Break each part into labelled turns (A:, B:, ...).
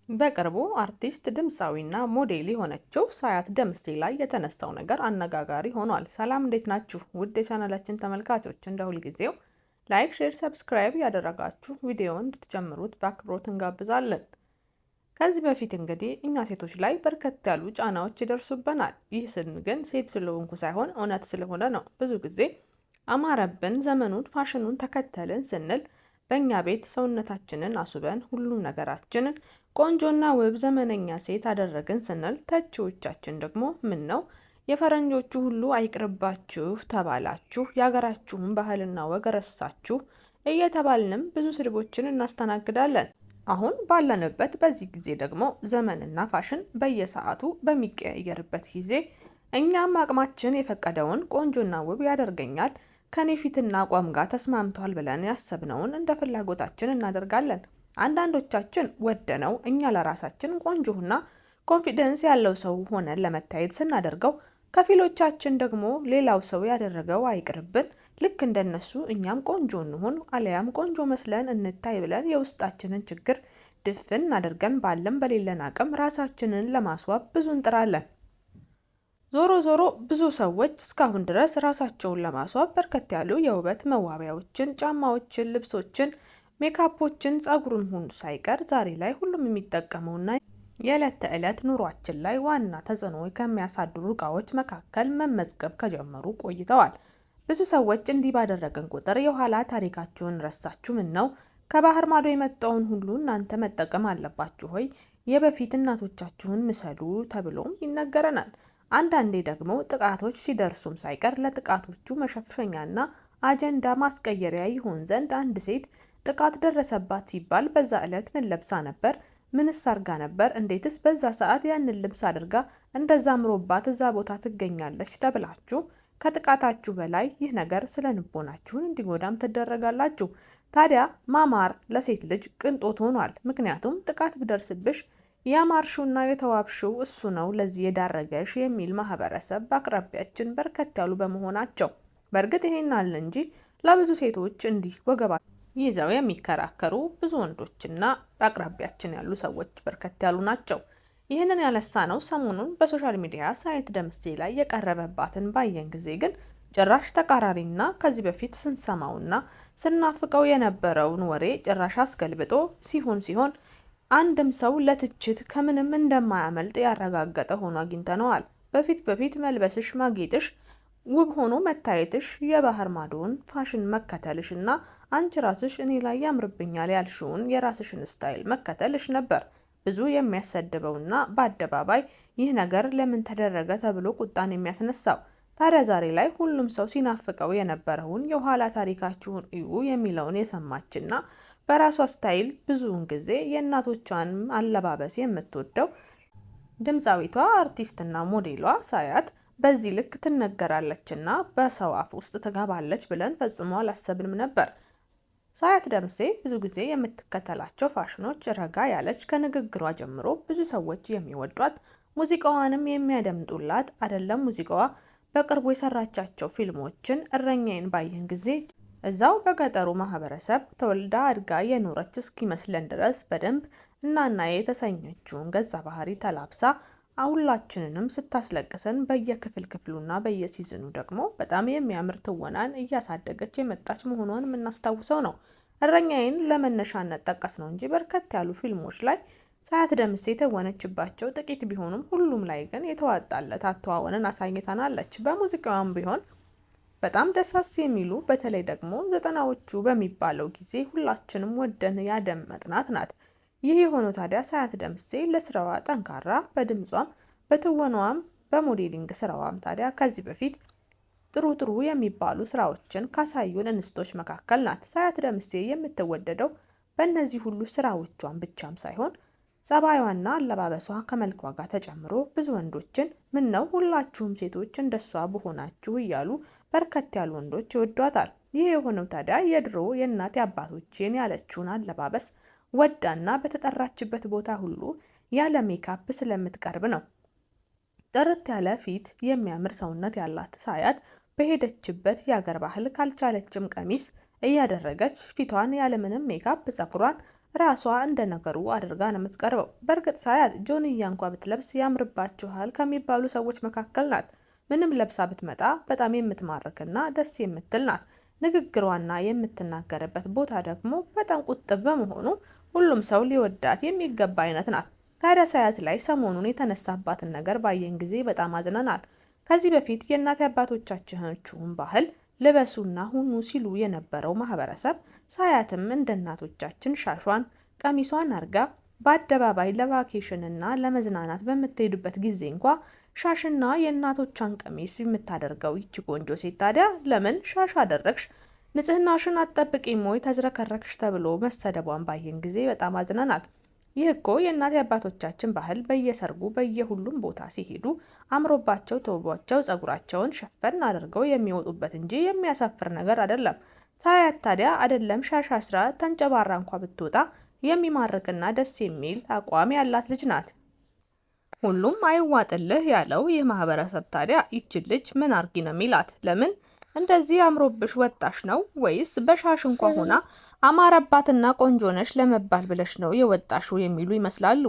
A: በቅርቡ አርቲስት፣ ድምፃዊና ሞዴል የሆነችው ሳያት ደምሴ ላይ የተነሳው ነገር አነጋጋሪ ሆኗል። ሰላም፣ እንዴት ናችሁ? ውድ የቻናላችን ተመልካቾች፣ እንደ ሁልጊዜው like፣ share፣ subscribe ያደረጋችሁ ቪዲዮውን እንድትጀምሩት በአክብሮት እንጋብዛለን። ከዚህ በፊት እንግዲህ እኛ ሴቶች ላይ በርከት ያሉ ጫናዎች ይደርሱብናል። ይህ ስን ግን ሴት ስለሆንኩ ሳይሆን እውነት ስለሆነ ነው። ብዙ ጊዜ አማረብን፣ ዘመኑን ፋሽኑን ተከተልን ስንል በእኛ ቤት ሰውነታችንን አስውበን ሁሉም ነገራችንን ቆንጆና ውብ ዘመነኛ ሴት አደረግን ስንል ተቺዎቻችን ደግሞ ምን ነው የፈረንጆቹ ሁሉ አይቅርባችሁ ተባላችሁ፣ የሀገራችሁን ባህልና ወግ ረሳችሁ እየተባልንም ብዙ ስድቦችን እናስተናግዳለን። አሁን ባለንበት በዚህ ጊዜ ደግሞ ዘመንና ፋሽን በየሰዓቱ በሚቀያየርበት ጊዜ እኛም አቅማችን የፈቀደውን ቆንጆና ውብ ያደርገኛል፣ ከኔ ፊትና አቋም ጋር ተስማምቷል ብለን ያሰብነውን እንደ ፍላጎታችን እናደርጋለን። አንዳንዶቻችን ወደነው እኛ ለራሳችን ቆንጆና confidence ያለው ሰው ሆነን ለመታየት ስናደርገው፣ ከፊሎቻችን ደግሞ ሌላው ሰው ያደረገው አይቅርብን፣ ልክ እንደነሱ እኛም ቆንጆ እንሁን አሊያም ቆንጆ መስለን እንታይ ብለን የውስጣችንን ችግር ድፍን አድርገን ባለን በሌለን አቅም ራሳችንን ለማስዋብ ብዙ እንጥራለን። ዞሮ ዞሮ ብዙ ሰዎች እስካሁን ድረስ ራሳቸውን ለማስዋብ በርከት ያሉ የውበት መዋቢያዎችን፣ ጫማዎችን፣ ልብሶችን፣ ሜካፖችን፣ ጸጉሩን ሁሉ ሳይቀር ዛሬ ላይ ሁሉም የሚጠቀመውና የዕለት ተዕለት ኑሯችን ላይ ዋና ተጽዕኖ ከሚያሳድሩ እቃዎች መካከል መመዝገብ ከጀመሩ ቆይተዋል። ብዙ ሰዎች እንዲህ ባደረግን ቁጥር የኋላ ታሪካችሁን ረሳችሁ፣ ምን ነው ከባህር ማዶ የመጣውን ሁሉ እናንተ መጠቀም አለባችሁ ሆይ የበፊት እናቶቻችሁን ምሰሉ ተብሎም ይነገረናል። አንዳንዴ ደግሞ ጥቃቶች ሲደርሱም ሳይቀር ለጥቃቶቹ መሸፈኛና አጀንዳ ማስቀየሪያ ይሆን ዘንድ አንድ ሴት ጥቃት ደረሰባት ሲባል በዛ ዕለት ምን ለብሳ ነበር? ምንስ አርጋ ነበር? እንዴትስ በዛ ሰዓት ያንን ልብስ አድርጋ እንደዛ አምሮባት እዛ ቦታ ትገኛለች? ተብላችሁ ከጥቃታችሁ በላይ ይህ ነገር ስነ ልቦናችሁን እንዲጎዳም ትደረጋላችሁ። ታዲያ ማማር ለሴት ልጅ ቅንጦት ሆኗል። ምክንያቱም ጥቃት ቢደርስብሽ ያማርሽውና የተዋብሽው እሱ ነው ለዚህ የዳረገሽ የሚል ማህበረሰብ በአቅራቢያችን በርከት ያሉ በመሆናቸው። በእርግጥ ይሄን አለ እንጂ ለብዙ ሴቶች እንዲህ ወገባ ይዘው የሚከራከሩ ብዙ ወንዶችና በአቅራቢያችን ያሉ ሰዎች በርከት ያሉ ናቸው። ይህንን ያነሳነው ሰሞኑን በ social media ሳያት ደምሴ ላይ የቀረበባትን ባየን ጊዜ ግን ጭራሽ ተቃራኒና ከዚህ በፊት ስንሰማውና ስናፍቀው የነበረውን ወሬ ጭራሽ አስገልብጦ ሲሆን ሲሆን አንድም ሰው ለትችት ከምንም እንደማያመልጥ ያረጋገጠ ሆኖ አግኝተነዋል። በፊት በፊት መልበስሽ፣ ማጌጥሽ፣ ውብ ሆኖ መታየትሽ፣ የባህር ማዶን ፋሽን መከተልሽ እና አንቺ ራስሽ እኔ ላይ ያምርብኛል ያልሽውን የራስሽን style መከተልሽ ነበር ብዙ የሚያሰድበውና በአደባባይ ይህ ነገር ለምን ተደረገ ተብሎ ቁጣን የሚያስነሳው። ታዲያ ዛሬ ላይ ሁሉም ሰው ሲናፍቀው የነበረውን የኋላ ታሪካችሁን እዩ የሚለውን የሰማችና በራሷ style ብዙውን ጊዜ የእናቶቿን አለባበስ የምትወደው ድምፃዊቷ አርቲስትና ሞዴሏ ሳያት በዚህ ልክ ትነገራለችና በሰው አፍ ውስጥ ትገባለች ብለን ፈጽሞ አላሰብንም ነበር። ሳያት ደምሴ ብዙ ጊዜ የምትከተላቸው ፋሽኖች ረጋ ያለች፣ ከንግግሯ ጀምሮ ብዙ ሰዎች የሚወዷት፣ ሙዚቃዋንም የሚያደምጡላት አይደለም ሙዚቃዋ በቅርቡ የሰራቻቸው ፊልሞችን እረኛዬን ባየን ጊዜ እዛው በገጠሩ ማህበረሰብ ተወልዳ አድጋ የኖረች እስኪመስለን ድረስ በደንብ እናና የተሰኘችውን ገጸ ባህሪ ተላብሳ ሁላችንንም ስታስለቅሰን በየክፍል ክፍሉና በየ season ኑ ደግሞ በጣም የሚያምር ትወናን እያሳደገች የመጣች መሆኗን የምናስታውሰው ነው። እረኛዬን ለመነሻነት ጠቀስ ነው እንጂ በርከት ያሉ ፊልሞች ላይ ሳያት ደምሴ የተወነችባቸው ጥቂት ቢሆኑም ሁሉም ላይ ግን የተዋጣለት አተዋወንን አሳይታናለች። በሙዚቃዋም ቢሆን በጣም ደሳስ የሚሉ በተለይ ደግሞ ዘጠናዎቹ በሚባለው ጊዜ ሁላችንም ወደን ያደመጥናት ናት። ይህ የሆነው ታዲያ ሳያት ደምሴ ለስራዋ ጠንካራ፣ በድምጿም በትወናዋም በ modeling ስራዋም ታዲያ ከዚህ በፊት ጥሩ ጥሩ የሚባሉ ስራዎችን ካሳዩን እንስቶች መካከል ናት። ሳያት ደምሴ የምትወደደው በእነዚህ ሁሉ ስራዎቿን ብቻም ሳይሆን ጸባይዋና አለባበሷ ከመልኳ ጋር ተጨምሮ ብዙ ወንዶችን ምን ነው ሁላችሁም ሴቶች እንደሷ በሆናችሁ እያሉ በርከት ያሉ ወንዶች ይወዷታል። ይህ የሆነው ታዲያ የድሮ የእናት አባቶቼን ያለችውን አለባበስ ወዳና በተጠራችበት ቦታ ሁሉ ያለ ሜካፕ ስለምትቀርብ ነው። ጥርት ያለ ፊት፣ የሚያምር ሰውነት ያላት ሳያት በሄደችበት የአገር ባህል ካልቻለችም ቀሚስ እያደረገች ፊቷን ያለምንም ሜካፕ ጸጉሯን ራሷ እንደ ነገሩ አድርጋ ነው የምትቀርበው። በእርግጥ ሳያት ጆንያ እንኳ ብትለብስ ያምርባችኋል ከሚባሉ ሰዎች መካከል ናት። ምንም ለብሳ ብትመጣ በጣም የምትማርክና ደስ የምትል ናት። ንግግሯና የምትናገርበት ቦታ ደግሞ በጣም ቁጥብ በመሆኑ ሁሉም ሰው ሊወዳት የሚገባ አይነት ናት። ታዲያ ሳያት ላይ ሰሞኑን የተነሳባትን ነገር ባየን ጊዜ በጣም አዝነናል። ከዚህ በፊት የእናት አባቶቻችሁን ባህል ልበሱና ሁኑ ሲሉ የነበረው ማህበረሰብ ሳያትም እንደ እናቶቻችን ሻሿን ቀሚሷን አርጋ በአደባባይ ለ vacation ና ለመዝናናት በምትሄዱበት ጊዜ እንኳ ሻሽና የእናቶቿን ቀሚስ የምታደርገው ይቺ ቆንጆ ሴት ታዲያ ለምን ሻሽ አደረግሽ? ንጽህናሽን አትጠብቂም ወይ ተዝረከረክሽ ተብሎ መሰደቧን ባየን ጊዜ በጣም አዝነናል። ይህ እኮ የእናት አባቶቻችን ባህል በየሰርጉ በየሁሉም ቦታ ሲሄዱ አምሮባቸው ተውቧቸው ጸጉራቸውን ሸፈን አድርገው የሚወጡበት እንጂ የሚያሳፍር ነገር አይደለም። ሳያት ታዲያ አይደለም ሻሽ አስራ ተንጨባራ እንኳ ብትወጣ የሚማርክና ደስ የሚል አቋም ያላት ልጅ ናት። ሁሉም አይዋጥልህ ያለው ይህ ማህበረሰብ ታዲያ ይችን ልጅ ምን አርጊ ነው የሚላት? ለምን እንደዚህ አምሮብሽ ወጣሽ ነው ወይስ በሻሽ እንኳ ሆና አማረባትና ቆንጆ ነሽ ለመባል ብለሽ ነው የወጣሽው የሚሉ ይመስላሉ።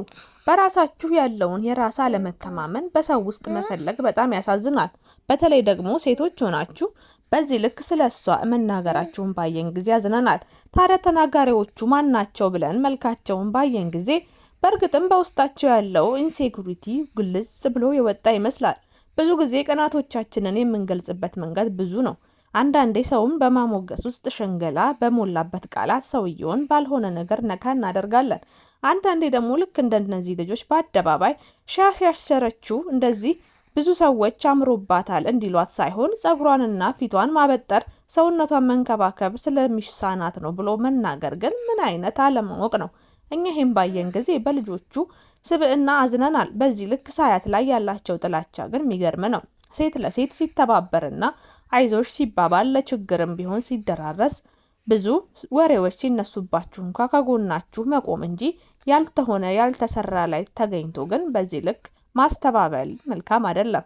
A: በራሳችሁ ያለውን የራስ አለመተማመን በሰው ውስጥ መፈለግ በጣም ያሳዝናል። በተለይ ደግሞ ሴቶች ሆናችሁ በዚህ ልክ ስለ እሷ መናገራችሁን ባየን ጊዜ ያዝነናል። ታዲያ ተናጋሪዎቹ ማን ናቸው ብለን መልካቸውን ባየን ጊዜ በእርግጥም በውስጣቸው ያለው insecurity ግልጽ ብሎ የወጣ ይመስላል። ብዙ ጊዜ ቅናቶቻችንን የምንገልጽበት መንገድ ብዙ ነው። አንዳንዴ ሰውን በማሞገስ ውስጥ ሽንገላ በሞላበት ቃላት ሰውየውን ባልሆነ ነገር ነካ እናደርጋለን። አንዳንዴ ደግሞ ልክ እንደነዚህ ልጆች በአደባባይ ሻሽ ያሰረችው እንደዚህ ብዙ ሰዎች አምሮባታል እንዲሏት ሳይሆን ጸጉሯንና ፊቷን ማበጠር፣ ሰውነቷን መንከባከብ ስለሚሳናት ነው ብሎ መናገር ግን ምን አይነት አለማወቅ ነው? እኛ ይህን ባየን ጊዜ በልጆቹ ስብዕና አዝነናል። በዚህ ልክ ሳያት ላይ ያላቸው ጥላቻ ግን የሚገርም ነው። ሴት ለሴት ሲተባበርና አይዞሽ ሲባባል ለችግርም ቢሆን ሲደራረስ ብዙ ወሬዎች ሲነሱባችሁ እንኳ ከጎናችሁ መቆም እንጂ ያልተሆነ ያልተሰራ ላይ ተገኝቶ ግን በዚህ ልክ ማስተባበል መልካም አይደለም።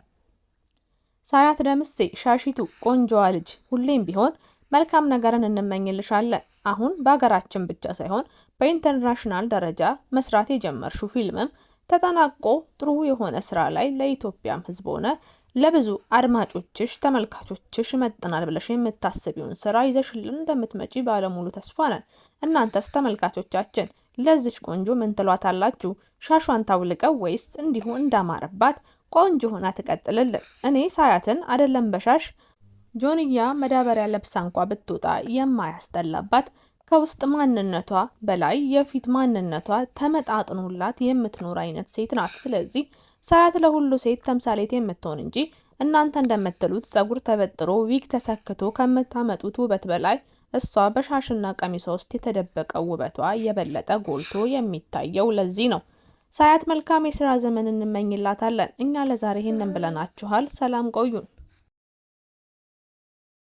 A: ሳያት ደምሴ ሻሺቱ ቆንጆዋ ልጅ ሁሌም ቢሆን መልካም ነገርን እንመኝልሻለን። አሁን በሀገራችን ብቻ ሳይሆን በ international ደረጃ መስራት የጀመርሽው ፊልምም ተጠናቆ ጥሩ የሆነ ስራ ላይ ለኢትዮጵያም ሕዝብ ሆነ ለብዙ አድማጮችሽ፣ ተመልካቾችሽ ይመጥናል ብለሽ የምታስቢውን ስራ ይዘሽልን እንደምትመጪ ባለሙሉ ተስፋ ነን። እናንተስ ተመልካቾቻችን ለዚች ቆንጆ ምን ትሏታላችሁ? ሻሿን ታውልቀው ወይስ እንዲሁ እንዳማረባት ቆንጆ ሆና ትቀጥልልን? እኔ ሳያትን አይደለም በሻሽ ጆንያ መዳበሪያ ለብሳ እንኳ ብትወጣ የማያስጠላባት ከውስጥ ማንነቷ በላይ የፊት ማንነቷ ተመጣጥኖላት የምትኖር አይነት ሴት ናት። ስለዚህ ሳያት ለሁሉ ሴት ተምሳሌት የምትሆን እንጂ እናንተ እንደምትሉት ጸጉር ተበጥሮ ዊግ ተሰክቶ ከምታመጡት ውበት በላይ እሷ በሻሽና ቀሚሷ ውስጥ የተደበቀው ውበቷ የበለጠ ጎልቶ የሚታየው ለዚህ ነው። ሳያት መልካም የስራ ዘመን እንመኝላታለን። እኛ ለዛሬ ይህንን ብለናችኋል። ሰላም ቆዩን።